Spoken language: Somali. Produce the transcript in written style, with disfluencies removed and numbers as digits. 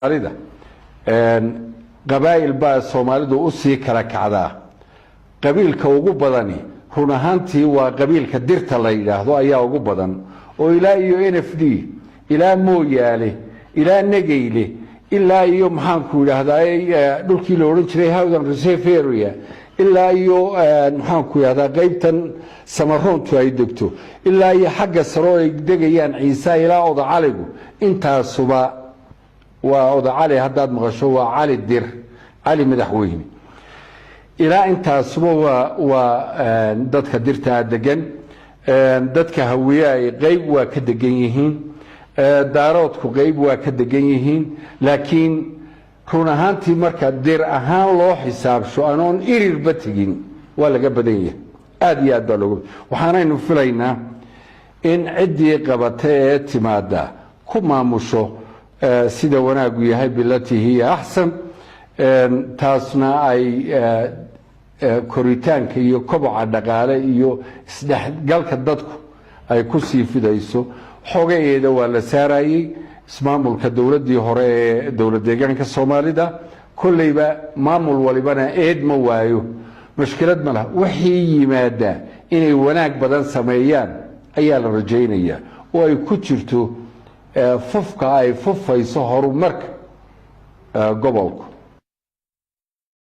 Soomaalida qabaa'il baa Soomaalidu usii kala kacdaa. Qabiilka ugu badani run ahaantii waa qabiilka Dirta la yidhaahdo ayaa ugu badan, oo ilaa iyo NFD, ilaa Mooyaale, ilaa Negeyle, ilaa iyo, maxaanku idhaahdaa, dhulkii la odhan jiray Hawdan Reserve Area, ilaa iyo, maxaanku idhahdaa, qaybtan Samaroontu ay degto, ilaa iyo xagga sare oo ay degayaan Ciise, ilaa Odacaligu. Intaasuba waa Odacali. Haddaad maqasho, waa Cali Dir, Cali Madaxweyne. Ilaa intaasuba waa dadka Dirtaa degan. Dadka Hawiye ay qeyb waa ka degan yihiin, Daaroodku qeyb waa ka degan yihiin, laakiin run ahaantii marka Dir ahaan loo xisaabsho, anoon Irirba tegin, waa laga badan yahay, aada iyo aad baa looga. Waxaanaynu filaynaa in ciddii qabata ee timaada ku maamusho sida wanaagu yahay, بالتي هي أحسن. Taasna ay koritaanka iyo koboca dhaqaale iyo isdhexgalka dadku ay ku sii fidayso. Xogaeeda waa la saarayey ismaamulka dowladdii hore ee Dowlad Deegaanka Soomaalida. Kolleyba maamul walibana eed ma waayo, mushkilad ma laha. Wixii yimaada inay wanaag badan sameeyaan ayaa la rajaynayaa, oo ay ku jirto fufka ay fufayso horumarka gobolku.